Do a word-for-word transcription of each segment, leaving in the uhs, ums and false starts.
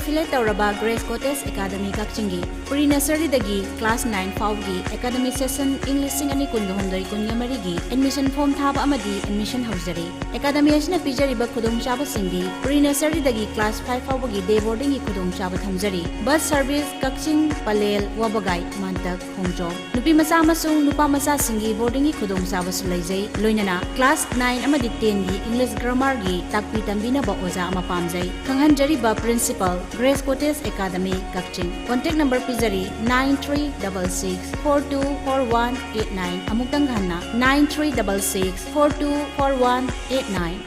ꯑꯦꯐꯤꯂꯦꯠ ꯇꯧꯔꯕ Grace Cottage academy ꯀꯛꯆꯤꯡꯒꯤ pre ꯅꯔꯁꯔꯤꯗꯒꯤ class nine ꯐꯥꯎꯕꯒꯤ ꯑꯦꯀꯥꯗꯃꯤꯛ ꯁꯦꯁꯟ ꯏꯪ ꯂꯤꯁꯤꯡ ꯑꯅꯤ ꯀꯨꯟꯍꯨꯝꯗꯣꯏ ꯀꯨꯟꯃꯔꯤꯒꯤ ꯑꯦꯗꯃꯤꯁꯟ ꯐꯣꯔꯝ ꯊꯥꯕ ꯑꯃꯗꯤ ꯑꯦꯗꯃꯤꯁꯟ ꯍꯧꯖꯔꯤ꯫ ꯑꯦꯀꯥꯗꯃꯤ ꯑꯁꯤꯅ ꯄꯤꯖꯔꯤꯕ ꯈꯨꯗꯣꯡꯆꯥꯕꯁꯤꯡꯗꯤ ꯄ꯭ꯔꯤ ꯅꯔꯁꯔꯤꯗꯒꯤ ꯀ꯭ꯂꯥꯁ ꯐꯥꯏꯚ ꯐꯥꯎꯕꯒꯤ ꯗꯦ ꯕꯣꯔꯗꯤꯡꯒꯤ ꯈꯨꯗꯣꯡꯆꯥꯕ ꯊꯝꯖꯔꯤ꯫ ꯕꯁ ꯁꯔꯚꯤꯁ ꯀꯛꯆꯤꯡ, ꯄꯂꯦꯜ, ꯋꯥꯕꯒꯥꯏ, ꯃꯥꯟꯇꯛ, ꯈꯣꯡꯖꯣꯝ꯫ ꯅꯨꯄꯤ ꯃꯆꯥ ꯑꯃꯁꯨꯡ ꯅꯨꯄꯥ ꯃꯆꯥꯁꯤꯡꯒꯤ ꯕꯣꯔꯗꯤꯡꯒꯤ ꯈꯨꯗꯣꯡꯆꯥꯕꯁꯨ ꯂꯩꯖꯩ꯫ ꯂꯣꯏꯅꯅ ꯀ꯭ꯂꯥꯁ ꯅꯥꯏꯟ ꯑꯃꯗꯤ ꯇꯦꯟꯒꯤ ꯏꯪꯂꯤꯁ ꯒ꯭ꯔꯥꯃꯥꯔꯒꯤ ꯇꯥꯛꯄꯤ ꯇꯝꯕꯤꯅꯕ ꯑꯣꯖꯥ ꯑꯃ ꯄꯥꯝꯖꯩ꯫ ꯈꯪꯍꯟꯖꯔꯤꯕ ꯄ꯭ꯔꯤꯟꯁꯤꯄꯜ, ꯒ꯭ꯔꯦꯁ ꯀꯣꯇꯦꯖ ꯑꯦꯀꯥꯗꯃꯤ, ꯀꯛꯆꯤꯡ꯫ ꯀꯣꯟꯇꯦꯛ ꯅꯝꯕꯔ ꯄꯤꯖꯔꯤ, nine three double six four two four one eight nine꯫ ꯑꯃꯨꯛꯇꯪ ꯍꯟꯅ, nine three double six four two four one eight nine꯫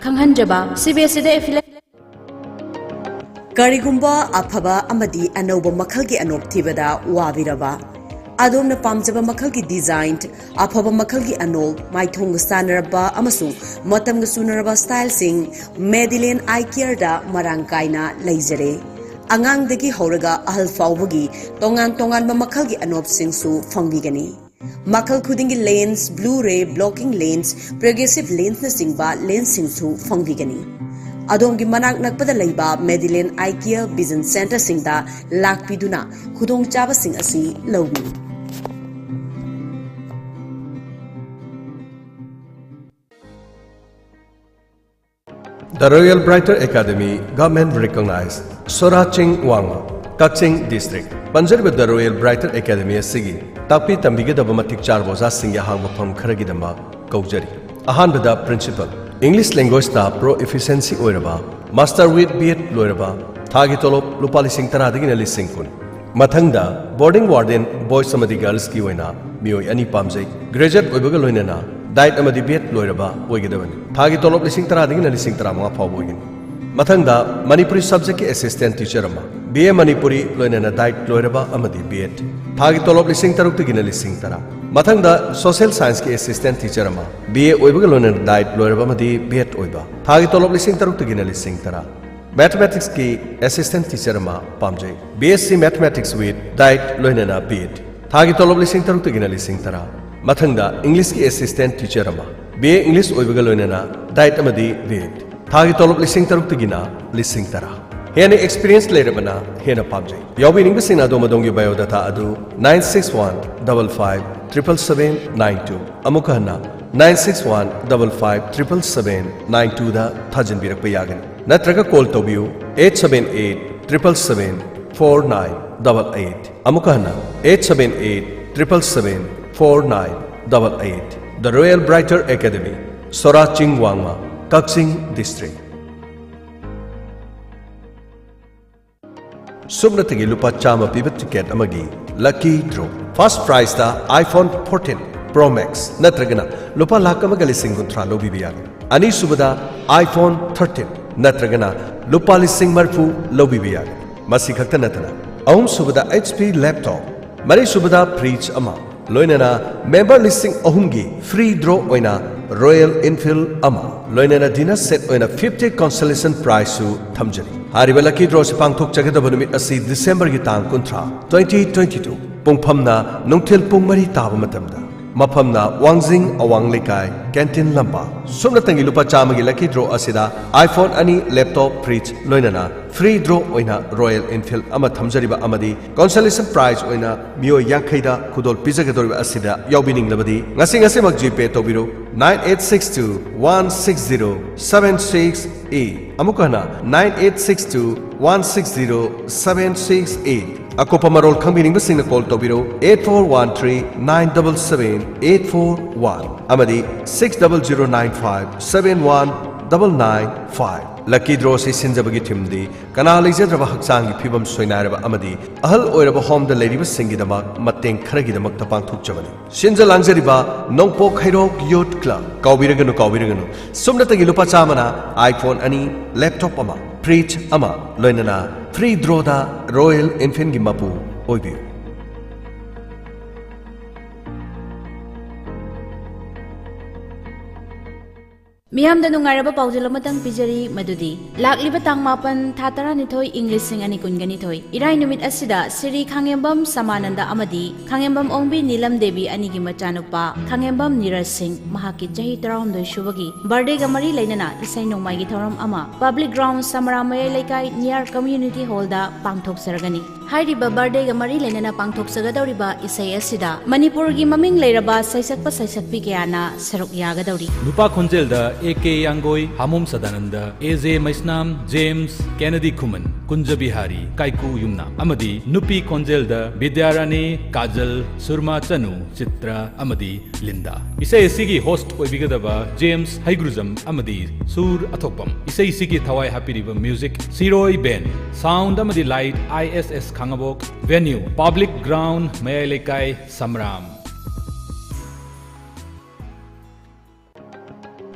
ꯈꯪꯍꯟꯖꯕ, C B ꯑꯦꯁ ꯏꯗ ꯑꯦꯐꯤꯂꯦꯠ꯫ ꯀꯔꯤꯒꯨꯝꯕ ꯑꯐꯕ ꯑꯃꯗꯤ ꯑꯅꯧꯕ ꯃꯈꯜꯒꯤ ꯑꯅꯣꯞ ꯊꯤꯕꯗ ꯋꯥꯕꯤꯔꯕ? ꯑꯗꯣꯝꯅ ꯄꯥꯝꯖꯕ ꯃꯈꯜꯒꯤ ꯗꯤꯖꯥꯏꯟ, ꯑꯐꯕ ꯃꯈꯜꯒꯤ ꯑꯅꯣꯞ, ꯃꯥꯏꯊꯣꯡꯒ ꯆꯥꯟꯅꯔꯕ ꯑꯃꯁꯨꯡ ꯃꯇꯝꯒ ꯆꯨꯅꯔꯕ ꯁ꯭ꯇꯥꯏꯜꯁꯤꯡ Madeline Eye Careꯗ ꯃꯔꯥꯡ ꯀꯥꯏꯅ ꯂꯩꯖꯔꯦ꯫ ꯑꯉꯥꯡꯗꯒꯤ ꯍꯧꯔꯒ ꯑꯍꯜ ꯐꯥꯎꯕꯒꯤ ꯇꯣꯉꯥꯟ ꯇꯣꯉꯥꯟꯕ ꯃꯈꯜꯒꯤ ꯑꯅꯣꯞꯁꯤꯡꯁꯨ ꯐꯪꯕꯤꯒꯅꯤ꯫ ꯃꯈꯜ ꯈꯨꯗꯤꯡꯒꯤ ꯂꯦꯟꯁ, ꯕ꯭ꯂꯨ ꯔꯦ ꯕ꯭ꯂꯣꯀꯤꯡ ꯂꯦꯟꯁ, ꯄ꯭ꯔꯣꯒ꯭ꯔꯦꯁꯤꯚ ꯂꯦꯟꯁꯅꯆꯤꯡꯕ ꯂꯦꯟꯁꯁꯤꯡꯁꯨ ꯐꯪꯕꯤꯒꯅꯤ꯫ ꯑꯗꯣꯝꯒꯤ ꯃꯅꯥꯛ ꯅꯛꯄꯗ ꯂꯩꯕ Madeline Eye Care Vision Centreꯁꯤꯡꯗ ꯂꯥꯛꯄꯤꯗꯨꯅ ꯈꯨꯗꯣꯡꯆꯥꯕꯁꯤꯡ ꯑꯁꯤ ꯂꯧꯕꯤꯌꯨ꯫ The Royal Brighter Academy, Government Recognized, ꯁꯣꯔꯥ ꯆꯤꯡ ꯋꯥꯡꯃ, ꯀꯛꯆꯤꯡ District꯫ ꯄꯟꯖꯔꯤꯕ The Royal Brighter Academy ꯑꯁꯤꯒꯤ ꯇꯥꯛꯄꯤ ꯇꯝꯕꯤꯒꯗꯕ ꯃꯇꯤꯛ ꯆꯥꯔꯕ ꯑꯣꯖꯥꯁꯤꯡꯒꯤ ꯑꯍꯥꯡꯕ ꯐꯝ ꯈꯔꯒꯤꯗꯃꯛ ꯀꯧꯖꯔꯤ꯫ ꯑꯍꯥꯟꯕꯗ Principal, English Languageꯇ Proficiency ꯑꯣꯏꯔꯕ, Master with B.Ed ꯂꯣꯏꯔꯕ, ꯊꯥꯒꯤ ꯇꯣꯂꯣꯞ ꯂꯨꯄꯥ ꯂꯤꯁꯤꯡ ꯇꯔꯥꯗꯒꯤꯅ ꯂꯤꯁꯤꯡ ꯀꯨꯟ꯫ ꯃꯊꯪꯗ, Boarding Warden, Boys ꯑꯃꯗꯤ Girlsꯀꯤ ꯑꯣꯏꯅ ꯃꯤꯑꯣꯏ ꯑꯅꯤ ꯄꯥꯝꯖꯩ꯫ Graduate ꯑꯣꯏꯕꯒ ꯂꯣꯏꯅꯅ Diet ꯑꯃꯗꯤ B.Ed ꯂꯣꯏꯔꯕ ꯑꯣꯏꯒꯗꯕꯅꯤ꯫ ꯊꯥꯒꯤ ꯇꯣꯂꯣꯞ ꯂꯤꯁꯤꯡ ꯇꯔꯥꯗꯒꯤꯅ ꯂꯤꯁꯤꯡ ꯇꯔꯥꯃꯉꯥ ꯐꯥꯎꯕ ꯑꯣꯏꯒꯅꯤ꯫ ꯃꯊꯪꯗ, Manipuri Subjectꯀꯤ Assistant Teacher ꯑꯃ, B.A ꯃꯅꯤꯄꯨꯔꯤ ꯂꯣꯏꯅꯅ Diet ꯂꯣꯏꯔꯕ ꯑꯃꯗꯤ B.Ed꯫ ꯊꯥꯒꯤ ꯇꯣꯂꯣꯞ ꯂꯤꯁꯤꯡ ꯇꯔꯨꯛꯇꯒꯤꯅ ꯂꯤꯁꯤꯡ ꯇꯔꯥ꯫ ꯃꯊꯪꯗ, Social Scienceꯀꯤ Assistant Teacher ꯑꯃ, B.A ꯑꯣꯏꯕꯒ ꯂꯣꯏꯅꯅ Diet ꯂꯣꯏꯔꯕ ꯑꯃꯗꯤ B.Ed ꯑꯣꯏꯕ꯫ ꯊꯥꯒꯤ ꯇꯣꯂꯣꯞ ꯂꯤꯁꯤꯡ ꯇꯔꯨꯛꯇꯒꯤꯅ ꯂꯤꯁꯤꯡ ꯇꯔꯥ꯫ Mathematicsꯀꯤ Assistant Teacher ꯑꯃ ꯄꯥꯝꯖꯩ꯫ B.Sc Mathematics with Diet ꯂꯣꯏꯅꯅ B.Ed꯫ ꯊꯥꯒꯤ ꯇꯣꯂꯣꯞ ꯂꯤꯁꯤꯡ ꯇꯔꯨꯛꯇꯒꯤꯅ ꯂꯤꯁꯤꯡ ꯇꯔꯥ꯫ ꯃꯊꯪꯗ, Englishꯀꯤ Assistant Teacher ꯑꯃ, B A English ꯑꯣꯏꯕꯒ ꯂꯣꯏꯅꯅ diet ꯑꯃꯗꯤ weight꯫ ꯊꯥꯒꯤ ꯇꯣꯂꯣꯞ ꯂꯤꯁꯤꯡ ꯇꯔꯨꯛꯇꯒꯤꯅ ꯂꯤꯁꯤꯡ ꯇꯔꯥ꯫ ꯍꯦꯟꯅ experience ꯂꯩꯔꯕꯅ ꯍꯦꯟꯅ ꯄꯥꯝꯖꯩ꯫ ꯌꯥꯎꯕꯤꯅꯤꯡꯕꯁꯤꯡꯅ ꯑꯗꯣꯝ ꯑꯗꯣꯝꯒꯤ biodata ꯑꯗꯨ nine six one double five triple seven nine two, ꯑꯃꯨꯛꯀ ꯍꯟꯅ nine six one double five triple seven nine twoꯗ ꯊꯥꯖꯤꯟꯕꯤꯔꯛꯄ ꯌꯥꯒꯅꯤ꯫ ꯅꯠꯇ꯭ꯔꯒ call ꯇꯧꯕꯤꯌꯨ eight seven eight triple seven four nine double eight꯫ ꯑꯃꯨꯛꯀ ꯍꯟꯅ eight seven eight triple seven four nine double eight꯫ The Royal Brighter Academy, ꯁꯣꯔꯥ ꯆꯤꯡ ꯋꯥꯡꯃ, ꯀꯛꯆꯤꯡ district꯫ ꯁꯨꯞꯅꯇꯒꯤ ꯂꯨꯄꯥ ꯆꯥꯝꯃ ꯄꯤꯕ ticket ꯑꯃꯒꯤ lucky draw꯫ First prizeꯇ iPhone fourteen Pro Max ꯅꯠꯇ꯭ꯔꯒꯅ ꯂꯨꯄꯥ ꯂꯥꯈ ꯑꯃꯒ ꯂꯤꯁꯤꯡ ꯀꯨꯟꯊ꯭ꯔꯥ ꯂꯧꯕꯤꯕ ꯌꯥꯒꯅꯤ꯫ ꯑꯅꯤꯁꯨꯕꯗ iPhone thirteen ꯅꯠꯇ꯭ꯔꯒꯅ ꯂꯨꯄꯥ ꯂꯤꯁꯤꯡ ꯃꯔꯤꯐꯨ ꯂꯧꯕꯤꯕ ꯌꯥꯒꯅꯤ꯫ ꯃꯁꯤ ꯈꯛꯇ ꯅꯠꯇꯅ ꯑꯍꯨꯝꯁꯨꯕꯗ H P laptop, ꯃꯔꯤꯁꯨꯕꯗ fridge ꯑꯃ, ꯂꯣꯏꯅꯅ member ꯂꯤꯁꯤꯡ ꯑꯍꯨꯝꯒꯤ free draw ꯑꯣꯏꯅ Royal Enfield ꯑꯃ, ꯂꯣꯏꯅꯅ dinner set ꯑꯣꯏꯅ fifty consolation prizeꯁꯨ ꯊꯝꯖꯔꯤ꯫ ꯍꯥꯏꯔꯤꯕ lucky drawꯁꯤ ꯄꯥꯡꯊꯣꯛꯆꯒꯗꯕ ꯅꯨꯃꯤꯠ ꯑꯁꯤ Decemberꯒꯤ ꯇꯥꯡ ꯀꯨꯟꯊ꯭ꯔꯥ, twenty twenty-two, ꯄꯨꯡꯐꯝꯅ ꯅꯨꯡꯊꯤꯜ ꯄꯨꯡ ꯃꯔꯤ ꯇꯥꯕ ꯃꯇꯝꯗ꯫ ꯃꯐꯝꯅ ꯋꯥꯡꯖꯤꯡ ꯑꯋꯥꯡ ꯂꯩꯀꯥꯏ, canteen ꯂꯝꯄꯥꯛ꯫ ꯁꯨꯞꯅꯇꯪꯒꯤ ꯂꯨꯄꯥ ꯆꯥꯝꯃꯒꯤ lucky draw ꯑꯁꯤꯗ iPhone ꯑꯅꯤ, laptop, fridge, ꯂꯣꯏꯅꯅ free draw ꯑꯣꯏꯅ Royal Enfield ꯑꯃ ꯊꯝꯖꯔꯤꯕ ꯑꯃꯗꯤ consolation prize ꯑꯣꯏꯅ ꯃꯤꯑꯣꯏ ꯌꯥꯡꯈꯩꯗ ꯈꯨꯗꯣꯜ ꯄꯤꯖꯒꯗꯧꯔꯤꯕ ꯑꯁꯤꯗ ꯌꯥꯎꯕꯤꯅꯤꯡꯂꯕꯗꯤ ꯉꯁꯤ ꯉꯁꯤꯃꯛ GPay ꯇꯧꯕꯤꯔꯨ nine eight six two one six zero seven six eight꯫ ꯑꯃꯨꯛꯀ ꯍꯟꯅ nine eight six two one six zero seven six eight꯫ ꯑꯀꯨꯞꯄ ꯃꯔꯣꯜ ꯈꯪꯕꯤꯅꯤꯡꯕꯁꯤꯡꯅ call ꯇꯧꯕꯤꯔꯨ eight four one three nine double seven eight four one ꯑꯃꯗꯤ six double zero nine five seven one double nine five꯫ Lucky drawꯁꯤ ꯁꯤꯟꯖꯕꯒꯤ themeꯗꯤ ꯀꯅꯥ ꯂꯩꯖꯗ꯭ꯔꯕ ꯍꯛꯆꯥꯡꯒꯤ ꯐꯤꯕꯝ ꯁꯣꯏꯅꯥꯏꯔꯕ ꯑꯃꯗꯤ ꯑꯍꯜ ꯑꯣꯏꯔꯕ homeꯗ ꯂꯩꯔꯤꯕꯁꯤꯡꯒꯤꯗꯃꯛ ꯃꯇꯦꯡ ꯈꯔꯒꯤꯗꯃꯛꯇ ꯄꯥꯡꯊꯣꯛꯆꯕꯅꯤ꯫ ꯁꯤꯟꯖ ꯂꯥꯡꯖꯔꯤꯕ ꯅꯣꯡꯄꯣꯛ ꯍꯩꯔꯣꯛ Youth Club꯫ ꯀꯥꯎꯕꯤꯔꯒꯅꯨ, ꯀꯥꯎꯕꯤꯔꯒꯅꯨ꯫ ꯁꯨꯞꯅꯇꯒꯤ ꯂꯨꯄꯥ ꯆꯥꯝꯃꯅ iPhone ꯑꯅꯤ, laptop ꯑꯃ, fridge ꯑꯃ, ꯂꯣꯏꯅꯅ free drawꯗ Royal Enfieldꯒꯤ ꯃꯄꯨ ꯑꯣꯏꯕꯤꯌꯨ꯫ ꯃꯤꯌꯥꯝꯗ ꯅꯨꯡꯉꯥꯏꯔꯕ ꯄꯥꯎꯖꯦꯜ ꯑꯃꯇꯪ ꯄꯤꯖꯔꯤ, ꯃꯗꯨꯗꯤ ꯂꯥꯛꯂꯤꯕ ꯇꯥꯡ ꯃꯥꯄꯟ, ꯊꯥ ꯇꯔꯥꯅꯤꯊꯣꯏ, ꯏꯪ ꯂꯤꯁꯤꯡ ꯑꯅꯤ ꯀꯨꯟꯒ ꯅꯤꯊꯣꯏ, ꯏꯔꯥꯏ ꯅꯨꯃꯤꯠ ꯑꯁꯤꯗ ꯁ꯭ꯔꯤ ꯈꯥꯉꯦꯝꯕꯝ ꯁꯃꯥꯅꯟꯗ ꯑꯃꯗꯤ ꯈꯥꯉꯦꯝꯕꯝ ꯑꯣꯡꯕꯤ ꯅꯤꯂꯝ ꯗꯦꯕꯤ ꯑꯅꯤꯒꯤ ꯃꯆꯥꯅꯨꯄꯥ ꯈꯥꯉꯦꯝꯕꯝ ꯅꯤꯔꯖ ꯁꯤꯡ ꯃꯍꯥꯛꯀꯤ ꯆꯍꯤ ꯇꯔꯥꯍꯨꯝꯗꯣꯏ ꯁꯨꯕꯒꯤ birthday ꯒ ꯃꯔꯤ ꯂꯩꯅꯅ ꯏꯁꯩ ꯅꯣꯡꯃꯥꯏꯒꯤ ꯊꯧꯔꯝ ꯑꯃ Public Ground, ꯁꯃꯔꯥ ꯃꯌꯥꯏ ꯂꯩꯀꯥꯏ, near Community Hall ꯗ ꯄꯥꯡꯊꯣꯛꯆꯔꯒꯅꯤ꯫ ꯍꯥꯏꯔꯤꯕ birthday ꯒ ꯃꯔꯤ ꯂꯩꯅꯅ ꯄꯥꯡꯊꯣꯛꯆꯒꯗꯧꯔꯤꯕ ꯏꯁꯩ ꯑꯁꯤꯗ ꯃꯅꯤꯄꯨꯔꯒꯤ ꯃꯃꯤꯡ ꯂꯩꯔꯕ ꯁꯩꯁꯛꯄ ꯁꯩꯁꯛꯄꯤ ꯀꯌꯥꯅ ꯁꯔꯨꯛ ꯌꯥꯒꯗꯧꯔꯤ꯫ ꯅꯨꯄꯥ ꯈꯣꯟꯖꯦꯜꯗ A K Yangoi, Hamom Sadanand, A J Meisnam, James, Kennedy Khuman, Kunj Bihari, Kaiku Yumnam, ꯑꯃꯗꯤ ꯅꯨꯄꯤ ꯈꯣꯟꯖꯦꯜꯗ ꯕꯤꯗ꯭ꯌꯥꯔꯥꯅꯤ, ꯀꯥꯖꯜ, ꯁꯨꯔꯃꯥ ꯆꯅꯨ, ꯆꯤꯇ꯭ꯔ ꯑꯃꯗꯤ ꯂꯤꯟꯗꯥ꯫ ꯏꯁꯩ ꯑꯁꯤꯒꯤ host ꯑꯣꯏꯕꯤꯒꯗꯕ ꯖꯦꯝꯁ ꯍꯩꯒ꯭ꯔꯨꯖꯝ ꯑꯃꯗꯤ ꯁꯨꯔ ꯑꯊꯣꯛꯄꯝ꯫ ꯏꯁꯩꯁꯤꯒꯤ ꯊꯋꯥꯏ ꯍꯥꯞꯄꯤꯔꯤꯕ music ꯁꯤꯔꯣꯏ band꯫ Sound ꯑꯃꯗꯤ light ꯑꯥꯏ ꯑꯦꯁ ꯑꯦꯁ ꯈꯥꯉꯕꯣꯛ꯫ Venue Public Ground, ꯃꯌꯥꯏ ꯂꯩꯀꯥꯏ, ꯁꯝꯔꯥꯝ꯫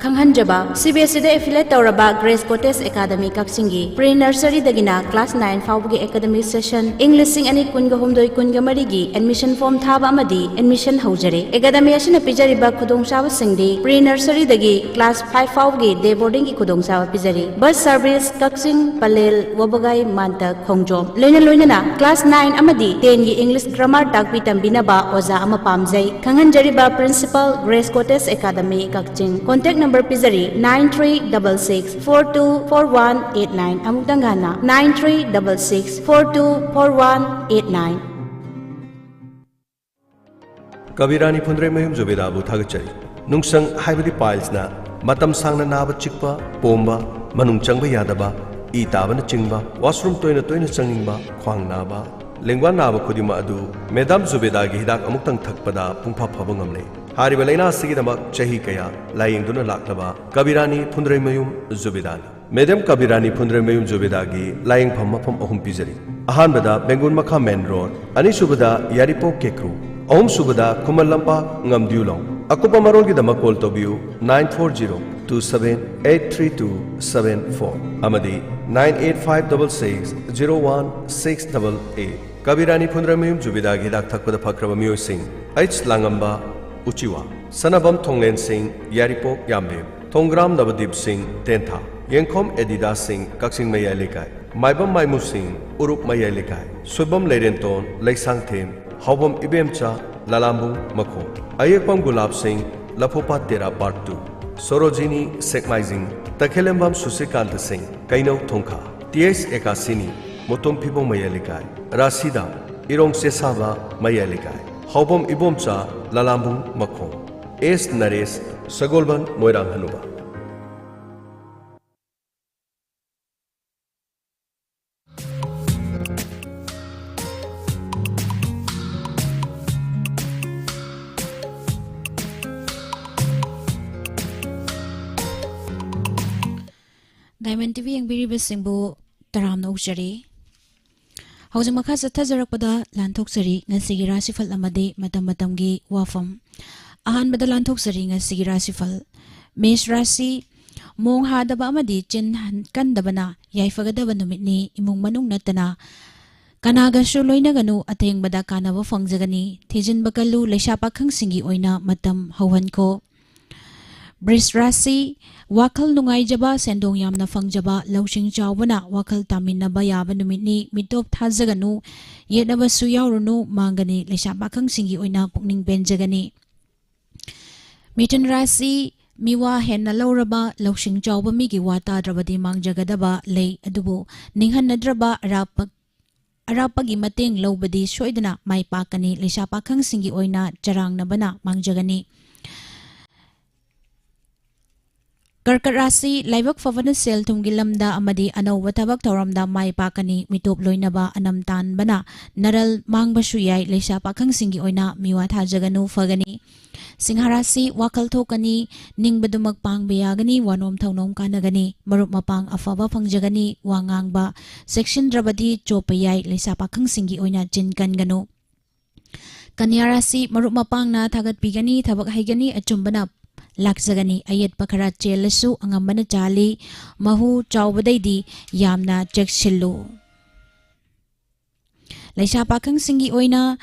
ꯈꯪꯍꯟꯖꯕ, ꯁꯤ ꯕꯤ ꯑꯦꯁ ꯏꯗ affiliate ꯇꯧꯔꯕ Grace Cottage Academy ꯀꯛꯆꯤꯡꯒꯤ pre nursery ꯗꯒꯤꯅ class nine ꯐꯥꯎꯕꯒꯤ academic session ꯏꯪ ꯂꯤꯁꯤꯡ ꯑꯅꯤ ꯀꯨꯟꯒ ꯍꯨꯝꯗꯣꯏ ꯀꯨꯟꯒ ꯃꯔꯤꯒꯤ admission form ꯊꯥꯕ ꯑꯃꯗꯤ admission ꯍꯧꯖꯔꯦ꯫ Academy ꯑꯁꯤꯅ ꯄꯤꯖꯔꯤꯕ ꯈꯨꯗꯣꯡꯆꯥꯕꯁꯤꯡꯗꯤ pre nursery ꯗꯒꯤ class five ꯐꯥꯎꯕꯒꯤ day boarding ꯒꯤ ꯈꯨꯗꯣꯡꯆꯥꯕ ꯄꯤꯖꯔꯤ꯫ Bus service ꯀꯛꯆꯤꯡ, ꯄꯂꯦꯜ, ꯋꯥꯕꯒꯥꯏ, ꯃꯥꯟꯇ, ꯈꯣꯡꯖꯣꯝ꯫ ꯂꯣꯏꯅ ꯂꯣꯏꯅꯅ class nine ꯑꯃꯗꯤ ten ꯒꯤ English grammar ꯇꯥꯛꯄꯤ ꯇꯝꯕꯤꯅꯕ ꯑꯣꯖꯥ ꯑꯃ ꯄꯥꯝꯖꯩ꯫ ꯈꯪꯍꯟꯖꯔꯤꯕ principal, Grace Cottage Academy ꯀꯛꯆꯤꯡ꯫ Contact number ꯄꯤꯖꯔꯤ, nine three double six four two four one eight nine꯫ ꯑꯃꯨꯛꯇꯪ ꯍꯟꯅ, nine three double six four two four one eight nine꯫ ꯀꯕꯤꯔꯥꯅꯤ ꯐꯨꯟꯗ꯭ꯔꯩꯃꯌꯨꯝ ꯖꯨꯕꯦꯗꯥꯕꯨ ꯊꯥꯒꯠꯆꯔꯤ꯫ ꯅꯨꯡꯁꯪ ꯍꯥꯏꯕꯗꯤ piles ꯅ ꯃꯇꯝ ꯁꯥꯡꯅ ꯅꯥꯕ ꯆꯤꯛꯄ, ꯄꯣꯝꯕ, ꯃꯅꯨꯡ ꯆꯪꯕ ꯌꯥꯗꯕ, ꯏ ꯇꯥꯕꯅꯆꯤꯡꯕ, washroom ꯇꯣꯏꯅ ꯇꯣꯏꯅ ꯆꯪꯅꯤꯡꯕ, ꯈ꯭ꯋꯥꯡ ꯅꯥꯕ, ꯂꯦꯡꯕꯥꯟ ꯅꯥꯕ ꯈꯨꯗꯤꯡꯃꯛ ꯑꯗꯨ Madam ꯖꯨꯕꯦꯗꯥꯒꯤ ꯍꯤꯗꯥꯛ ꯑꯃꯨꯛꯇꯪ ꯊꯛꯄꯗ ꯄꯨꯡꯐ ꯐꯕ ꯉꯝꯂꯦ꯫ ꯍꯥꯏꯔꯤꯕ ꯂꯥꯏꯅꯥ ꯑꯁꯤꯒꯤꯗꯃꯛ ꯆꯍꯤ ꯀꯌꯥ ꯂꯥꯌꯦꯡꯗꯨꯅ ꯂꯥꯛꯂꯕ ꯀꯕꯤꯔꯥꯅꯤ ꯐꯨꯟꯗ꯭ꯔꯩꯃꯌꯨꯝ ꯖꯨꯕꯦꯗꯥꯅꯤ꯫ Madam ꯀꯕꯤꯔꯥꯅꯤ ꯐꯨꯟꯗ꯭ꯔꯩꯃꯌꯨꯝ ꯖꯨꯕꯦꯗꯥꯒꯤ ꯂꯥꯌꯦꯡꯐꯝ ꯃꯐꯝ ꯑꯍꯨꯝ ꯄꯤꯖꯔꯤ꯫ ꯑꯍꯥꯟꯕꯗ ꯕꯦꯡꯒꯨꯟ ꯃꯈꯥ main road, ꯑꯅꯤꯁꯨꯕꯗ ꯌꯥꯏꯔꯤꯄꯣꯛ ꯀꯦꯀ꯭ꯔꯨ, ꯑꯍꯨꯝꯁꯨꯕꯗ ꯈꯨꯃꯟ ꯂꯝꯄꯥꯛ, ꯉꯝꯗꯤꯌꯨꯂꯣꯡ꯫ ꯑꯀꯨꯞꯄ ꯃꯔꯣꯜꯒꯤꯗꯃꯛ call ꯇꯧꯕꯤꯌꯨ, nine four zero two seven eight three two seven four ꯑꯃꯗꯤ nine eight five double six zero one six double eight꯫ ꯀꯕꯤꯔꯥꯅꯤ ꯐꯨꯟꯗ꯭ꯔꯩꯃꯌꯨꯝ ꯖꯨꯕꯦꯗꯥꯒꯤ ꯍꯤꯗꯥꯛ ꯊꯛꯄꯗ ꯐꯈ꯭ꯔꯕ ꯃꯤꯑꯣꯏꯁꯤꯡ: H ꯂꯥꯡꯉꯝꯕ, ꯎꯆꯤꯋꯥ, ꯁꯅꯥꯕꯝ ꯊꯣꯡꯂꯦꯟꯁꯤꯡ, ꯌꯥꯏꯔꯤꯄꯣꯛ, ꯌꯥꯝꯕꯦꯝ꯫ ꯊꯣꯡꯒ꯭ꯔꯥꯝ ꯅꯕꯗꯤꯞ ꯁꯤꯡ, ꯇꯦꯟꯊꯥ꯫ ꯌꯦꯡꯈꯣꯝ ꯑꯦꯗꯤꯗꯥꯁ ꯁꯤꯡ, ꯀꯛꯆꯤꯡ ꯃꯌꯥꯏ ꯂꯩꯀꯥꯏ꯫ ꯃꯥꯏꯕꯝ ꯃꯥꯏꯃꯨ ꯁꯤꯡ, ꯎꯔꯨꯞ ꯃꯌꯥꯏ ꯂꯩꯀꯥꯏ꯫ ꯁꯣꯏꯕꯝ ꯂꯩꯔꯦꯟꯇꯣꯟ, ꯂꯩꯁꯥꯡꯊꯦꯝ꯫ ꯍꯥꯎꯕꯝ ꯏꯕꯦꯝꯆꯥ, ꯂꯂꯥꯝꯕꯨꯡ ꯃꯈꯣꯡ꯫ ꯑꯌꯦꯛꯄꯝ ꯒꯨꯂꯥꯞ ꯁꯤꯡ, ꯂꯐꯨꯄꯥꯠ ꯇꯦꯔꯥ ꯄꯥꯔꯠ ꯇꯨ꯫ ꯁꯣꯔꯣꯖꯤꯅꯤ ꯁꯦꯛꯃꯥꯏꯖꯤꯡ, ꯇꯈꯦꯂꯦꯝꯕꯝ ꯁꯨꯁꯤꯀꯥꯟꯇ ꯁꯤꯡ, ꯀꯩꯅꯧ ꯊꯣꯡꯈꯥ꯫ ꯇꯤ ꯑꯩꯆ ꯑꯦꯀꯥꯁꯤꯅꯤ, ꯃꯨꯇꯨꯝ ꯐꯤꯕꯣꯡ ꯃꯌꯥꯏ ꯂꯩꯀꯥꯏ꯫ ꯔꯥꯁꯤꯗꯥ, ꯏꯔꯣꯡ ꯆꯦꯁꯥꯕ ꯃꯌꯥꯏ ꯂꯩꯀꯥꯏ꯫ ꯍꯥꯎꯕꯝ ꯏꯕꯣꯝꯆꯥ, ꯂꯂꯥꯝꯕꯨꯡ ꯃꯈꯣꯡ꯫ ꯑꯦꯁ ꯅꯔꯦꯁ, ꯁꯒꯣꯜꯕꯟ ꯃꯣꯏꯔꯥꯡ ꯍꯅꯨꯕ꯫ ꯗꯥꯏꯃꯟ ꯇꯤ ꯚꯤ ꯌꯦꯡꯕꯤꯔꯤꯕꯁꯤꯡꯕꯨ ꯇꯔꯥꯝꯅ ꯑꯣꯛꯆꯔꯤ꯫ ꯍꯧꯖꯤꯛ ꯃꯈꯥ ꯆꯠꯊꯖꯔꯛꯄꯗ ꯂꯥꯟꯊꯣꯛꯆꯔꯤ ꯉꯁꯤꯒꯤ ꯔꯥꯁꯤꯐꯜ ꯑꯃꯗꯤ ꯃꯇꯝ ꯃꯇꯝꯒꯤ ꯋꯥꯐꯝ꯫ ꯑꯍꯥꯟꯕꯗ ꯂꯥꯟꯊꯣꯛꯆꯔꯤ ꯉꯁꯤꯒꯤ ꯔꯥꯁꯤꯐꯜ꯫ ꯃꯦꯁ ꯔꯥꯁꯤ, ꯃꯣꯡ ꯍꯥꯗꯕ ꯑꯃꯗꯤ ꯆꯤꯟ ꯀꯟꯗꯕꯅ ꯌꯥꯏꯐꯒꯗꯕ ꯅꯨꯃꯤꯠꯅꯤ꯫ ꯏꯃꯨꯡ ꯃꯅꯨꯡ ꯅꯠꯇꯅ ꯀꯅꯥꯒꯁꯨ ꯂꯣꯏꯅꯒꯅꯨ, ꯑꯊꯦꯡꯕꯗ ꯀꯥꯟꯅꯕ ꯐꯪꯖꯒꯅꯤ꯫ ꯊꯤꯖꯤꯟꯕ ꯀꯜꯂꯨ, ꯂꯩꯁꯥ ꯄꯥꯈꯪꯁꯤꯡꯒꯤ ꯑꯣꯏꯅ ꯃꯇꯝ ꯍꯧꯍꯟꯈꯣ꯫ ꯕ꯭ꯔꯤꯁ ꯔꯥꯁꯤ, ꯋꯥꯈꯜ ꯅꯨꯡꯉꯥꯏꯖꯕ, ꯁꯦꯟꯗꯣꯡ ꯌꯥꯝꯅ ꯐꯪꯖꯕ, ꯂꯧꯁꯤꯡ ꯆꯥꯎꯕꯅ ꯋꯥꯈꯜ ꯇꯥꯃꯤꯟꯅꯕ ꯌꯥꯕ ꯅꯨꯃꯤꯠꯅꯤ꯫ ꯃꯤꯇꯣꯞ ꯊꯥꯖꯒꯅꯨ, ꯌꯦꯠꯅꯕꯁꯨ ꯌꯥꯎꯔꯨꯅꯨ, ꯃꯥꯡꯒꯅꯤ꯫ ꯂꯩꯁꯥ ꯄꯥꯈꯪꯁꯤꯡꯒꯤ ꯑꯣꯏꯅ ꯄꯨꯛꯅꯤꯡ ꯄꯦꯟꯖꯒꯅꯤ꯫ ꯃꯤꯊꯨꯟ ꯔꯥꯁꯤ, ꯃꯤꯋꯥ ꯍꯦꯟꯅ ꯂꯧꯔꯕ, ꯂꯧꯁꯤꯡ ꯆꯥꯎꯕ ꯃꯤꯒꯤ ꯋꯥ ꯇꯥꯗ꯭ꯔꯕꯗꯤ ꯃꯥꯡꯖꯒꯗꯕ ꯂꯩ, ꯑꯗꯨꯕꯨ ꯅꯤꯡꯍꯟꯅꯗ꯭ꯔꯕ ꯑꯔꯥꯞꯄ ꯑꯔꯥꯞꯄꯒꯤ ꯃꯇꯦꯡ ꯂꯧꯕꯗꯤ ꯁꯣꯏꯗꯅ ꯃꯥꯏ ꯄꯥꯛꯀꯅꯤ꯫ ꯂꯩꯁꯥ ꯄꯥꯈꯪꯁꯤꯡꯒꯤ ꯑꯣꯏꯅ ꯆꯔꯥꯡꯅꯕꯅ ꯃꯥꯡꯖꯒꯅꯤ꯫ ꯀꯔꯀꯠ ꯔꯥꯁꯤ, ꯂꯥꯏꯕꯛ ꯐꯕꯅ ꯁꯦꯜ ꯊꯨꯝꯒꯤ ꯂꯝꯗ ꯑꯃꯗꯤ ꯑꯅꯧꯕ ꯊꯕꯛ ꯊꯧꯔꯝꯗ ꯃꯥꯏ ꯄꯥꯛꯀꯅꯤ꯫ ꯃꯤꯇꯣꯞ ꯂꯣꯏꯅꯕ ꯑꯅꯝ ꯇꯥꯟꯕꯅ ꯅꯔꯜ ꯃꯥꯡꯕꯁꯨ ꯌꯥꯏ꯫ ꯂꯩꯁꯥ ꯄꯥꯈꯪꯁꯤꯡꯒꯤ ꯑꯣꯏꯅ ꯃꯤꯋꯥ ꯊꯥꯖꯒꯅꯨ, ꯐꯒꯅꯤ꯫ ꯁꯤꯡꯍ ꯔꯥꯁꯤ, ꯋꯥꯈꯜ ꯊꯣꯛꯀꯅꯤ, ꯅꯤꯡꯕꯗꯨꯃꯛ ꯄꯥꯡꯕ ꯌꯥꯒꯅꯤ, ꯋꯥꯅꯣꯝ ꯊꯧꯅꯣꯝ ꯀꯥꯟꯅꯒꯅꯤ, ꯃꯔꯨꯞ ꯃꯄꯥꯡ ꯑꯐꯕ ꯐꯪꯖꯒꯅꯤ, ꯋꯥ ꯉꯥꯡꯕ ꯆꯦꯛꯁꯤꯟꯗ꯭ꯔꯕꯗꯤ ꯆꯣꯞꯄ ꯌꯥꯏ, ꯂꯩꯁꯥ ꯄꯥꯈꯪꯁꯤꯡꯒꯤ ꯑꯣꯏꯅ ꯆꯤꯟ ꯀꯟꯒꯅꯨ꯫ ꯀꯟꯌꯥ ꯔꯥꯁꯤ, ꯃꯔꯨꯞ ꯃꯄꯥꯡꯅ ꯊꯥꯒꯠꯄꯤꯒꯅꯤ, ꯊꯕꯛ ꯍꯩꯒꯅꯤ, ꯑꯆꯨꯝꯕꯅ ꯂꯥꯛꯆꯒꯅꯤ, ꯑꯌꯦꯠꯄ ꯈꯔ ꯆꯦꯜꯂꯁꯨ ꯑꯉꯝꯕꯅ ꯆꯥꯜꯂꯤ, ꯃꯍꯨ ꯆꯥꯎꯕꯗꯩꯗꯤ ꯌꯥꯝꯅ ꯆꯦꯛꯁꯤꯜꯂꯨ꯫ ꯂꯩꯁꯥ ꯄꯥꯈꯪꯁꯤꯡꯒꯤ ꯑꯣꯏꯅ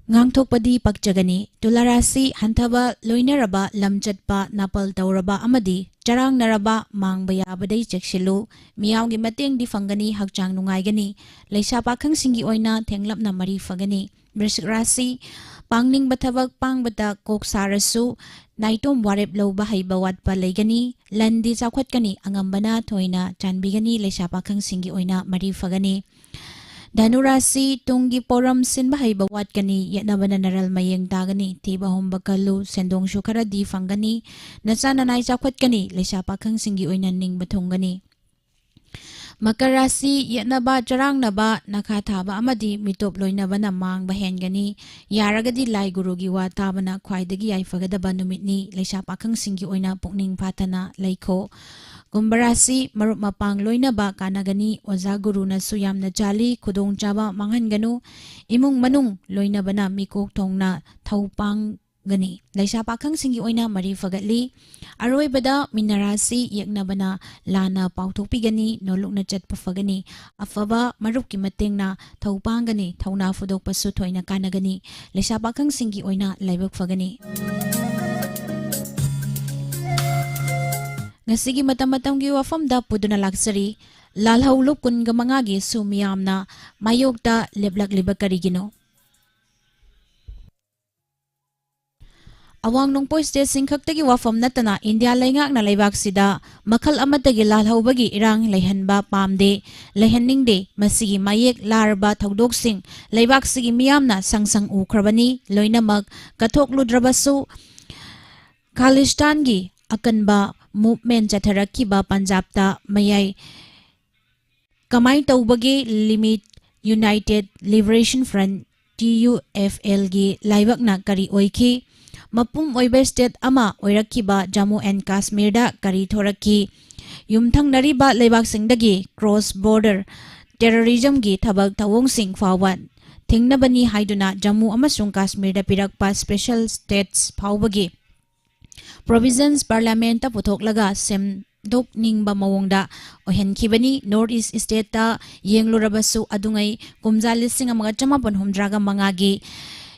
ꯉꯥꯡꯊꯣꯛꯄꯗꯤ ꯄꯛꯆꯒꯅꯤ꯫ ꯇꯨꯂꯥ ꯔꯥꯁꯤ, ꯍꯟꯊꯕ ꯂꯣꯏꯅꯔꯕ, ꯂꯝ ꯆꯠꯄ, ꯅꯥꯄꯜ ꯇꯧꯔꯕ ꯑꯃꯗꯤ ꯆꯔꯥꯡꯅꯔꯕ, ꯃꯥꯡꯕ ꯌꯥꯕꯗꯩ ꯆꯦꯛꯁꯤꯜꯂꯨ꯫ ꯃꯤꯌꯥꯝꯒꯤ ꯃꯇꯦꯡꯗꯤ ꯐꯪꯒꯅꯤ, ꯍꯛꯆꯥꯡ ꯅꯨꯡꯉꯥꯏꯒꯅꯤ꯫ ꯂꯩꯁꯥ ꯄꯥꯈꯪꯁꯤꯡꯒꯤ ꯑꯣꯏꯅ ꯊꯦꯡꯂꯞꯅ ꯃꯔꯤ ꯐꯒꯅꯤ꯫ ꯕ꯭ꯔꯤꯁꯤꯛ ꯔꯥꯁꯤ, ꯄꯥꯡꯅꯤꯡꯕ ꯊꯕꯛ ꯄꯥꯡꯕꯗ ꯀꯣꯛ ꯁꯥꯔꯁꯨ, ꯅꯥꯏꯇꯣꯝ ꯋꯥꯔꯦꯞ ꯂꯧꯕ ꯍꯩꯕ ꯋꯥꯠꯄ ꯂꯩꯒꯅꯤ꯫ ꯂꯟꯗꯤ ꯆꯥꯎꯈꯠꯀꯅꯤ, ꯑꯉꯝꯕꯅ ꯊꯣꯏꯅ ꯆꯥꯟꯕꯤꯒꯅꯤ꯫ ꯂꯩꯁꯥ ꯄꯥꯈꯪꯁꯤꯡꯒꯤ ꯑꯣꯏꯅ ꯃꯔꯤ ꯐꯒꯅꯤ꯫ ꯙꯅꯨ ꯔꯥꯁꯤ, ꯇꯨꯡꯒꯤ ꯄꯣꯔꯝ ꯁꯤꯟꯕ ꯍꯩꯕ ꯋꯥꯠꯀꯅꯤ, ꯌꯦꯠꯅꯕꯅ ꯅꯔꯜ ꯃꯌꯦꯡ ꯇꯥꯒꯅꯤ, ꯊꯤꯕ ꯍꯨꯝꯕ ꯀꯜꯂꯨ, ꯁꯦꯟꯗꯣꯡꯁꯨ ꯈꯔꯗꯤ ꯐꯪꯒꯅꯤ, ꯅꯆꯥ ꯅꯅꯥꯏ ꯆꯥꯎꯈꯠꯀꯅꯤ, ꯂꯩꯁꯥ ꯄꯥꯈꯪꯁꯤꯡꯒꯤ ꯑꯣꯏꯅ ꯅꯤꯡꯕ ꯊꯨꯡꯒꯅꯤ꯫ ꯃꯀꯔ ꯔꯥꯁꯤ, ꯌꯦꯠꯅꯕ, ꯆꯔꯥꯡꯅꯕ, ꯅꯈꯥ ꯊꯥꯕ ꯑꯃꯗꯤ ꯃꯤꯇꯣꯞ ꯂꯣꯏꯅꯕꯅ ꯃꯥꯡꯕ ꯍꯦꯟꯒꯅꯤ꯫ ꯌꯥꯔꯒꯗꯤ ꯂꯥꯏ ꯒꯨꯔꯨꯒꯤ ꯋꯥ ꯇꯥꯕꯅ ꯈ꯭ꯋꯥꯏꯗꯒꯤ ꯌꯥꯏꯐꯒꯗꯕ ꯅꯨꯃꯤꯠꯅꯤ, ꯂꯩꯁꯥ ꯄꯥꯈꯪꯁꯤꯡꯒꯤ ꯑꯣꯏꯅ ꯄꯨꯛꯅꯤꯡ ꯐꯥꯊꯅ ꯂꯩꯈꯣ꯫ ꯀꯨꯝꯚ ꯔꯥꯁꯤ, ꯃꯔꯨꯞ ꯃꯄꯥꯡ ꯂꯣꯏꯅꯕ ꯀꯥꯟꯅꯒꯅꯤ, ꯑꯣꯖꯥ ꯒꯨꯔꯨꯅꯁꯨ ꯌꯥꯝꯅ ꯆꯥꯜꯂꯤ, ꯈꯨꯗꯣꯡꯆꯥꯕ ꯃꯥꯡꯍꯟꯒꯅꯨ, ꯏꯃꯨꯡ ꯃꯅꯨꯡ ꯂꯣꯏꯅꯕꯅ ꯃꯤꯀꯣꯛ ꯊꯣꯡꯅ ꯊꯧ ꯄꯥꯡꯒꯅꯤ꯫ ꯂꯩꯁꯥ ꯄꯥꯈꯪꯁꯤꯡꯒꯤ ꯑꯣꯏꯅ ꯃꯔꯤ ꯐꯒꯠꯂꯤ꯫ ꯑꯔꯣꯏꯕꯗ ꯃꯤꯅ ꯔꯥꯁꯤ, ꯌꯦꯛꯅꯕꯅ ꯂꯥꯟꯅ ꯄꯥꯎꯊꯣꯛꯄꯤꯒꯅꯤ, ꯅꯣꯂꯨꯛꯅ ꯆꯠꯄ ꯐꯒꯅꯤ꯫ ꯑꯐꯕ ꯃꯔꯨꯞꯀꯤ ꯃꯇꯦꯡꯅ ꯊꯧ ꯄꯥꯡꯒꯅꯤ, ꯊꯧꯅꯥ ꯐꯨꯗꯣꯛꯄꯁꯨ ꯊꯣꯏꯅ ꯀꯥꯟꯅꯒꯅꯤ꯫ ꯂꯩꯁꯥ ꯄꯥꯈꯪꯁꯤꯡꯒꯤ ꯑꯣꯏꯅ ꯂꯥꯏꯕꯛ ꯐꯒꯅꯤ꯫ ꯉꯁꯤꯒꯤ ꯃꯇꯝ ꯃꯇꯝꯒꯤ ꯋꯥꯐꯝꯗ ꯄꯨꯗꯨꯅ ꯂꯥꯛꯆꯔꯤ꯫ ꯂꯥꯜꯍꯧ ꯂꯨꯞ ꯀꯨꯟꯒ ꯃꯉꯥꯒꯤ ꯁꯨ ꯃꯤꯌꯥꯝꯅ ꯃꯥꯌꯣꯛꯇ ꯂꯦꯞꯂꯛꯂꯤꯕ ꯀꯔꯤꯒꯤꯅꯣ? ꯑꯋꯥꯡ ꯅꯣꯡꯄꯣꯛ ꯁ꯭ꯇꯦꯠꯁꯤꯡ ꯈꯛꯇꯒꯤ ꯋꯥꯐꯝ ꯅꯠꯇꯅ ꯏꯟꯗꯤꯌꯥ ꯂꯩꯉꯥꯛꯅ ꯂꯩꯕꯥꯛꯁꯤꯗ ꯃꯈꯜ ꯑꯃꯠꯇꯒꯤ ꯂꯥꯜꯍꯧꯕꯒꯤ ꯏꯔꯥꯡ ꯂꯩꯍꯟꯕ ꯄꯥꯝꯗꯦ꯫ ꯂꯩꯍꯟꯅꯤꯡꯗꯦ꯫ ꯃꯁꯤꯒꯤ ꯃꯌꯦꯛ ꯂꯥꯔꯕ ꯊꯧꯗꯣꯛꯁꯤꯡ ꯂꯩꯕꯥꯛꯁꯤꯒꯤ ꯃꯤꯌꯥꯝꯅ ꯁꯪ ꯁꯪ ꯎꯈ꯭ꯔꯕꯅꯤ꯫ ꯂꯣꯏꯅꯃꯛ ꯀꯠꯊꯣꯛꯂꯨꯗ꯭ꯔꯕꯁꯨ, ꯈꯥꯂꯤꯁꯇꯥꯟꯒꯤ ꯑꯀꯟꯕ ꯃꯨꯚꯃꯦꯟ ꯆꯠꯊꯔꯛꯈꯤꯕ ꯄꯟꯖꯥꯕꯇ ꯃꯌꯥꯏ ꯀꯃꯥꯏ ꯇꯧꯕꯒꯦ? ꯂꯤꯃꯤꯠ United Liberation Front, T U F ꯑꯦꯜꯒꯤ ꯂꯥꯏꯕꯛꯅ ꯀꯔꯤ ꯑꯣꯏꯈꯤ? ꯃꯄꯨꯝ ꯑꯣꯏꯕ ꯁ꯭ꯇꯦꯠ ꯑꯃ ꯑꯣꯏꯔꯛꯈꯤꯕ ꯖꯝꯃꯨ ꯑꯦꯟ ꯀꯥꯁꯃꯤꯔꯗ ꯀꯔꯤ ꯊꯣꯔꯛꯈꯤ? ꯌꯨꯝꯊꯪꯅꯔꯤꯕ ꯂꯩꯕꯥꯛꯁꯤꯡꯗꯒꯤ ꯀ꯭ꯔꯣꯁ ꯕꯣꯔꯗꯔ ꯇꯦꯔꯣꯔꯤꯖꯝꯒꯤ ꯊꯕꯛ ꯊꯧꯑꯣꯡꯁꯤꯡ ꯐꯥꯎꯕ ꯊꯤꯡꯅꯕꯅꯤ ꯍꯥꯏꯗꯨꯅ ꯖꯝꯃꯨ ꯑꯃꯁꯨꯡ ꯀꯥꯁꯃꯤꯔꯗ ꯄꯤꯔꯛꯄ ꯁ꯭ꯄꯦꯁꯦꯜ ꯁ꯭ꯇꯦꯇꯁ ꯐꯥꯎꯕꯒꯤ ꯄ꯭ꯔꯣꯚꯤꯖꯟꯁ ꯄꯥꯔꯂꯤꯌꯥꯃꯦꯟꯠꯇ ꯄꯨꯊꯣꯛꯂꯒ ꯁꯦꯝꯗꯣꯛꯅꯤꯡꯕ ꯃꯑꯣꯡꯗ ꯑꯣꯏꯍꯟꯈꯤꯕꯅꯤ꯫ ꯅꯣꯔꯠ ꯏꯁ ꯁ꯭ꯇꯦꯠꯇ ꯌꯦꯡꯂꯨꯔꯕꯁꯨ, ꯑꯗꯨꯉꯩ ꯀꯨꯝꯖꯥ ꯂꯤꯁꯤꯡ ꯑꯃꯒ ꯆꯃꯥꯄꯟ ꯍꯨꯝꯗ꯭ꯔꯥꯒ ꯃꯉꯥꯒꯤ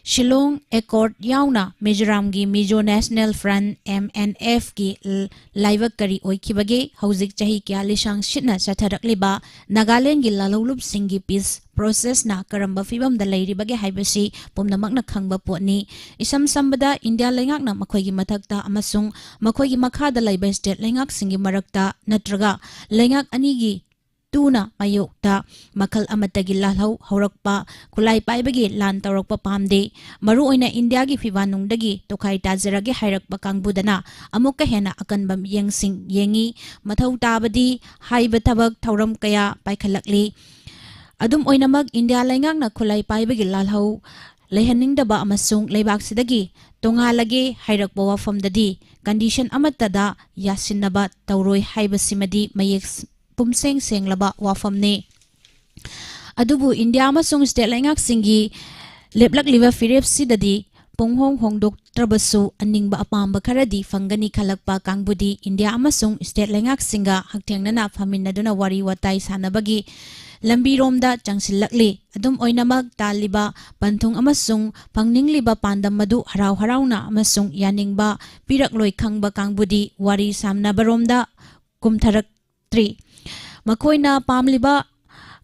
ꯁꯤꯂꯣꯡ ꯑꯦꯀꯣꯔꯗ ꯌꯥꯎꯅ ꯃꯤꯖꯣꯔꯥꯝꯒꯤ ꯃꯤꯖꯣ ꯅꯦꯁꯅꯦꯜ ꯐ꯭ꯔꯟꯠ, MNF ꯀꯤ ꯂ-, ꯂꯥꯏꯕꯛ ꯀꯔꯤ ꯑꯣꯏꯈꯤꯕꯒꯦ? ꯍꯧꯖꯤꯛ ꯆꯍꯤ ꯀꯌꯥ ꯂꯤꯁꯥꯡ ꯁꯤꯠꯅ ꯆꯠꯊꯔꯛꯂꯤꯕ ꯅꯥꯒꯥꯂꯦꯟꯒꯤ ꯂꯥꯜꯍꯧꯂꯨꯞꯁꯤꯡꯒꯤ ꯄꯤꯁ ꯄ꯭ꯔꯣꯁꯦꯁꯅ ꯀꯔꯝꯕ ꯐꯤꯕꯝꯗ ꯂꯩꯔꯤꯕꯒꯦ ꯍꯥꯏꯕꯁꯤ ꯄꯨꯝꯅꯃꯛꯅ ꯈꯪꯕ ꯄꯣꯠꯅꯤ꯫ ꯏꯁꯝ ꯁꯝꯕꯗ, ꯏꯟꯗꯤꯌꯥ ꯂꯩꯉꯥꯛꯅ ꯃꯈꯣꯏꯒꯤ ꯃꯊꯛꯇ ꯑꯃꯁꯨꯡ ꯃꯈꯣꯏꯒꯤ ꯃꯈꯥꯗ ꯂꯩꯕ ꯁ꯭ꯇꯦꯠ ꯂꯩꯉꯥꯛꯁꯤꯡꯒꯤ ꯃꯔꯛꯇ ꯅꯠꯇ꯭ꯔꯒ ꯂꯩꯉꯥꯛ ꯑꯅꯤꯒꯤ ꯇꯨꯅ ꯃꯥꯌꯣꯛꯇ ꯃꯈꯜ ꯑꯃꯠꯇꯒꯤ ꯂꯥꯜꯍꯧ ꯍꯧꯔꯛꯄ, ꯈꯨꯠꯂꯥꯏ ꯄꯥꯏꯕꯒꯤ ꯂꯥꯟ ꯇꯧꯔꯛꯄ ꯄꯥꯝꯗꯦ꯫ ꯃꯔꯨꯑꯣꯏꯅ ꯏꯟꯗꯤꯌꯥꯒꯤ ꯐꯤꯕꯥꯟꯅꯨꯡꯗꯒꯤ ꯇꯣꯈꯥꯏ ꯇꯥꯖꯔꯒꯦ ꯍꯥꯏꯔꯛꯄ ꯀꯥꯡꯕꯨꯗꯅ ꯑꯃꯨꯛꯀ ꯍꯦꯟꯅ ꯑꯀꯟꯕ ꯃꯤꯠꯌꯦꯡꯁꯤꯡ ꯌꯦꯡꯉꯤ꯫ ꯃꯊꯧ ꯇꯥꯕꯗꯤ ꯍꯥꯏꯕ ꯊꯕꯛ ꯊꯧꯔꯝ ꯀꯌꯥ ꯄꯥꯏꯈꯠꯂꯛꯂꯤ꯫ ꯑꯗꯨꯝ ꯑꯣꯏꯅꯃꯛ, ꯏꯟꯗꯤꯌꯥ ꯂꯩꯉꯥꯛꯅ ꯈꯨꯠꯂꯥꯏ ꯄꯥꯏꯕꯒꯤ ꯂꯥꯜꯍꯧ ꯂꯩꯍꯟꯅꯤꯡꯗꯕ ꯑꯃꯁꯨꯡ ꯂꯩꯕꯥꯛꯁꯤꯗꯒꯤ ꯇꯣꯉꯥꯜꯂꯒꯦ ꯍꯥꯏꯔꯛꯄ ꯋꯥꯐꯝꯗꯗꯤ ꯀꯟꯗꯤꯁꯟ ꯑꯃꯠꯇꯗ ꯌꯥꯁꯤꯟꯅꯕ ꯇꯧꯔꯣꯏ ꯍꯥꯏꯕꯁꯤꯃꯗꯤ ꯃꯌꯦꯛ ꯄꯨꯝꯁꯦꯡ ꯁꯦꯡꯂꯕ ꯋꯥꯐꯝꯅꯤ꯫ ꯑꯗꯨꯕꯨ ꯏꯟꯗꯤꯌꯥ ꯑꯃꯁꯨꯡ ꯁ꯭ꯇꯦꯠ ꯂꯩꯉꯥꯛꯁꯤꯡꯒꯤ ꯂꯦꯞꯂꯛꯂꯤꯕ ꯐꯤꯔꯦꯞꯁꯤꯗꯗꯤ ꯄꯨꯡꯍꯣꯡ ꯍꯣꯡꯗꯣꯛꯇ꯭ꯔꯕꯁꯨ ꯑꯅꯤꯡꯕ ꯑꯄꯥꯝꯕ ꯈꯔꯗꯤ ꯐꯪꯒꯅꯤ ꯈꯜꯂꯛꯄ ꯀꯥꯡꯕꯨꯗꯤ ꯏꯟꯗꯤꯌꯥ ꯑꯃꯁꯨꯡ ꯁ꯭ꯇꯦꯠ ꯂꯩꯉꯥꯛꯁꯤꯡꯒ ꯍꯛꯊꯦꯡꯅꯅ ꯐꯝꯃꯤꯟꯅꯗꯨꯅ ꯋꯥꯔꯤ ꯋꯥꯇꯥꯏ ꯁꯥꯟꯅꯕꯒꯤ ꯂꯝꯕꯤꯔꯣꯝꯗ ꯆꯪꯁꯤꯜꯂꯛꯂꯤ꯫ ꯑꯗꯨꯝ ꯑꯣꯏꯅꯃꯛ, ꯇꯥꯜꯂꯤꯕ ꯄꯟꯊꯨꯡ ꯑꯃꯁꯨꯡ ꯐꯪꯅꯤꯡꯂꯤꯕ ꯄꯥꯟꯗꯝ ꯑꯗꯨ ꯍꯔꯥꯎ ꯍꯔꯥꯎꯅ ꯑꯃꯁꯨꯡ ꯌꯥꯅꯤꯡꯕ ꯄꯤꯔꯛꯂꯣꯏ ꯈꯪꯕ ꯀꯥꯡꯕꯨꯗꯤ ꯋꯥꯔꯤ ꯁꯥꯟꯅꯕꯔꯣꯝꯗ ꯀꯨꯝꯊꯔꯛꯇ꯭ꯔꯤ꯫ ꯃꯈꯣꯏꯅ ꯄꯥꯝꯂꯤꯕ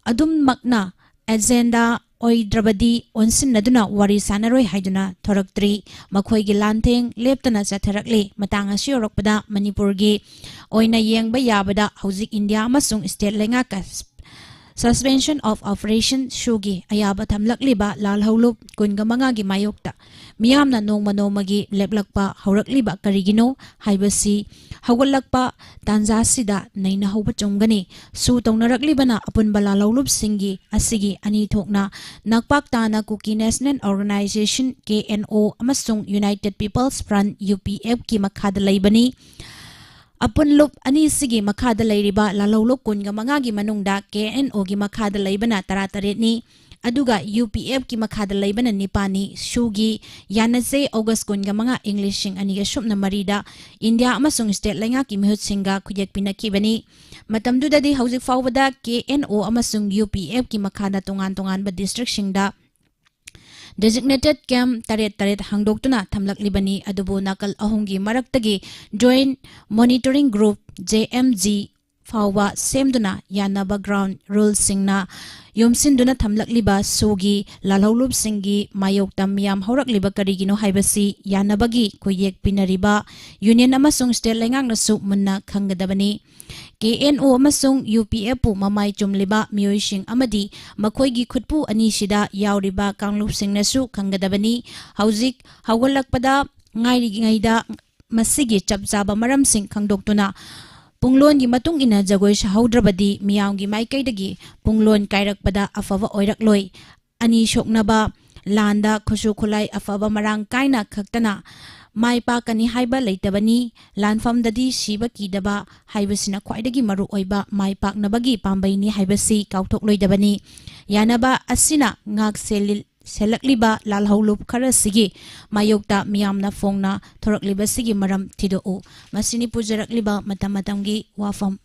ꯑꯗꯨꯃꯛꯅ ꯑꯦꯖꯦꯟꯗꯥ ꯑꯣꯏꯗ꯭ꯔꯕꯗꯤ ꯑꯣꯟꯁꯤꯟꯅꯗꯨꯅ ꯋꯥꯔꯤ ꯁꯥꯟꯅꯔꯣꯏ ꯍꯥꯏꯗꯨꯅ ꯊꯣꯔꯛꯇ꯭ꯔꯤ꯫ ꯃꯈꯣꯏꯒꯤ ꯂꯥꯟꯊꯦꯡ ꯂꯦꯞꯇꯅ ꯆꯠꯊꯔꯛꯂꯤ꯫ ꯃꯇꯥꯡ ꯑꯁꯤ ꯌꯧꯔꯛꯄꯗ ꯃꯅꯤꯄꯨꯔꯒꯤ ꯑꯣꯏꯅ ꯌꯦꯡꯕ ꯌꯥꯕꯗ ꯍꯧꯖꯤꯛ ꯏꯟꯗꯤꯌꯥ ꯑꯃꯁꯨꯡ ꯁ꯭ꯇꯦꯠ ꯂꯩꯉꯥꯛꯀ Suspension of Operation ꯁꯨꯒꯤ ꯑꯌꯥꯕ ꯊꯝꯂꯛꯂꯤꯕ ꯂꯥꯜꯍꯧꯂꯨꯞ ꯀꯨꯟꯒ ꯃꯉꯥꯒꯤ ꯃꯥꯌꯣꯛꯇ ꯃꯤꯌꯥꯝꯅ ꯅꯣꯡꯃ ꯅꯣꯡꯃꯒꯤ ꯂꯦꯞꯂꯛꯄ ꯍꯧꯔꯛꯂꯤꯕ ꯀꯔꯤꯒꯤꯅꯣ ꯍꯥꯏꯕꯁꯤ ꯍꯧꯒꯠꯂꯛꯄ ꯇꯥꯟꯖꯥꯁꯤꯗ ꯅꯩꯅꯍꯧꯕ ꯆꯨꯝꯒꯅꯤ꯫ ꯁꯨ ꯇꯧꯅꯔꯛꯂꯤꯕꯅ ꯑꯄꯨꯟꯕ ꯂꯥꯜꯍꯧꯂꯨꯞꯁꯤꯡꯒꯤ ꯑꯁꯤꯒꯤ ꯑꯅꯤ ꯊꯣꯛꯅ ꯅꯛꯄꯥꯛ ꯇꯥꯅ ꯀꯨꯀꯤ ꯅꯦꯁꯅꯦꯜ ꯑꯣꯔꯒꯅꯥꯏꯖꯦꯁꯟ, KNO, ꯑꯃꯁꯨꯡ United People's Front, UPF ꯀꯤ ꯃꯈꯥꯗ ꯂꯩꯕꯅꯤ꯫ ꯑꯄꯨꯟꯂꯨꯞ ꯑꯅꯤꯁꯤꯒꯤ ꯃꯈꯥꯗ ꯂꯩꯔꯤꯕ ꯂꯥꯜꯍꯧꯂꯨꯞ ꯀꯨꯟꯒ ꯃꯉꯥꯒꯤ ꯃꯅꯨꯡꯗ KNO ꯒꯤ ꯃꯈꯥꯗ ꯂꯩꯕꯅ ꯇꯔꯥꯇꯔꯦꯠꯅꯤ, ꯑꯗꯨꯒ UPF ꯀꯤ ꯃꯈꯥꯗ ꯂꯩꯕꯅ ꯅꯤꯄꯥꯟꯅꯤ꯫ ꯁꯨꯒꯤ ꯌꯥꯅꯆꯦ August ꯀꯨꯟꯒ ꯃꯉꯥ, ꯏꯪ ꯂꯤꯁꯤꯡ ꯑꯅꯤꯒ ꯁꯨꯞꯅ ꯃꯔꯤꯗ ꯏꯟꯗꯤꯌꯥ ꯑꯃꯁꯨꯡ ꯁ꯭ꯇꯦꯠ ꯂꯩꯉꯥꯛꯀꯤ ꯃꯤꯍꯨꯠꯁꯤꯡꯒ ꯈꯨꯌꯦꯛ ꯄꯤꯅꯈꯤꯕꯅꯤ꯫ ꯃꯇꯝꯗꯨꯗꯗꯤ ꯍꯧꯖꯤꯛ ꯐꯥꯎꯕꯗ KNO ꯑꯃꯁꯨꯡ UPF ꯀꯤ ꯃꯈꯥꯗ ꯇꯣꯉꯥꯟ ꯇꯣꯉꯥꯟꯕ ꯗꯤꯁꯇ꯭ꯔꯤꯛꯁꯤꯡꯗ Designated camp ꯇꯔꯦꯠ ꯇꯔꯦꯠ ꯍꯥꯡꯗꯣꯛꯇꯨꯅ ꯊꯝꯂꯛꯂꯤꯕꯅꯤ꯫ ꯑꯗꯨꯕꯨ ꯅꯥꯀꯜ ꯑꯍꯨꯝꯒꯤ ꯃꯔꯛꯇꯒꯤ Joint Monitoring Group, J M G, ꯐꯥꯎꯕ ꯁꯦꯝꯗꯨꯅ ꯌꯥꯅꯕ ground ruleꯁꯤꯡꯅ ꯌꯣꯝꯁꯤꯟꯗꯨꯅ ꯊꯝꯂꯛꯂꯤꯕ SoO ꯒꯤ ꯂꯥꯜꯍꯧꯂꯨꯞꯁꯤꯡꯒꯤ ꯃꯥꯌꯣꯛꯇ ꯃꯤꯌꯥꯝ ꯍꯧꯔꯛꯂꯤꯕ ꯀꯔꯤꯒꯤꯅꯣ ꯍꯥꯏꯕꯁꯤ ꯌꯥꯅꯕꯒꯤ ꯈꯨꯌꯦꯛ ꯄꯤꯅꯔꯤꯕ union ꯑꯃꯁꯨꯡ state ꯂꯩꯉꯥꯛꯅꯁꯨ ꯃꯨꯟꯅ ꯈꯪꯒꯗꯕꯅꯤ꯫ K N O ꯑꯃꯁꯨꯡ U P F ꯄꯨ ꯃꯃꯥꯏ ꯆꯨꯝꯂꯤꯕ ꯃꯤꯑꯣꯏꯁꯤꯡ ꯑꯃꯗꯤ ꯃꯈꯣꯏꯒꯤ ꯈꯨꯠꯄꯨ ꯑꯅꯤꯁꯤꯗ ꯌꯥꯎꯔꯤꯕ ꯀꯥꯡꯂꯨꯞꯁꯤꯡꯅꯁꯨ ꯈꯪꯒꯗꯕꯅꯤ꯫ ꯍꯧꯖꯤꯛ ꯍꯧꯒꯠꯂꯛꯄꯗ ꯉꯥꯏꯔꯤꯉꯩꯗ ꯃꯁꯤꯒꯤ ꯆꯞ ꯆꯥꯕ ꯃꯔꯝꯁꯤꯡ ꯈꯪꯗꯣꯛꯇꯨꯅ ꯄꯨꯡꯂꯣꯟꯒꯤ ꯃꯇꯨꯡ ꯏꯟꯅ ꯖꯒꯣꯏ ꯁꯥꯍꯧꯗ꯭ꯔꯕꯗꯤ ꯃꯤꯌꯥꯝꯒꯤ ꯃꯥꯏꯀꯩꯗꯒꯤ ꯄꯨꯡꯂꯣꯟ ꯀꯥꯏꯔꯛꯄꯗ ꯑꯐꯕ ꯑꯣꯏꯔꯛꯂꯣꯏ꯫ ꯑꯅꯤ ꯁꯣꯛꯅꯕ ꯂꯥꯟꯗ ꯈꯨꯠꯁꯨ ꯈꯨꯠꯂꯥꯏ ꯑꯐꯕ ꯃꯔꯥꯡ ꯀꯥꯏꯅ ꯈꯛꯇꯅ ꯃꯥꯏ ꯄꯥꯛꯀꯅꯤ ꯍꯥꯏꯕ ꯂꯩꯇꯕꯅꯤ꯫ ꯂꯥꯟꯐꯝꯗꯗꯤ ꯁꯤꯕ ꯀꯤꯗꯕ ꯍꯥꯏꯕꯁꯤꯅ ꯈ꯭ꯋꯥꯏꯗꯒꯤ ꯃꯔꯨꯑꯣꯏꯕ ꯃꯥꯏ ꯄꯥꯛꯅꯕꯒꯤ ꯄꯥꯝꯕꯩꯅꯤ ꯍꯥꯏꯕꯁꯤ ꯀꯥꯎꯊꯣꯛꯂꯣꯏꯗꯕꯅꯤ꯫ ꯌꯥꯅꯕ ꯑꯁꯤꯅ ꯉꯥꯛ ꯁꯦꯜꯂꯤ-, ꯁꯦꯜꯂꯛꯂꯤꯕ ꯂꯥꯜꯍꯧꯂꯨꯞ ꯈꯔꯁꯤꯒꯤ ꯃꯥꯌꯣꯛꯇ ꯃꯤꯌꯥꯝꯅ ꯐꯣꯡꯅ ꯊꯣꯔꯛꯂꯤꯕꯁꯤꯒꯤ ꯃꯔꯝ ꯊꯤꯗꯣꯛꯎ꯫ ꯃꯁꯤꯅꯤ ꯄꯨꯖꯔꯛꯂꯤꯕ ꯃꯇꯝ ꯃꯇꯝꯒꯤ ꯋꯥꯐꯝ꯫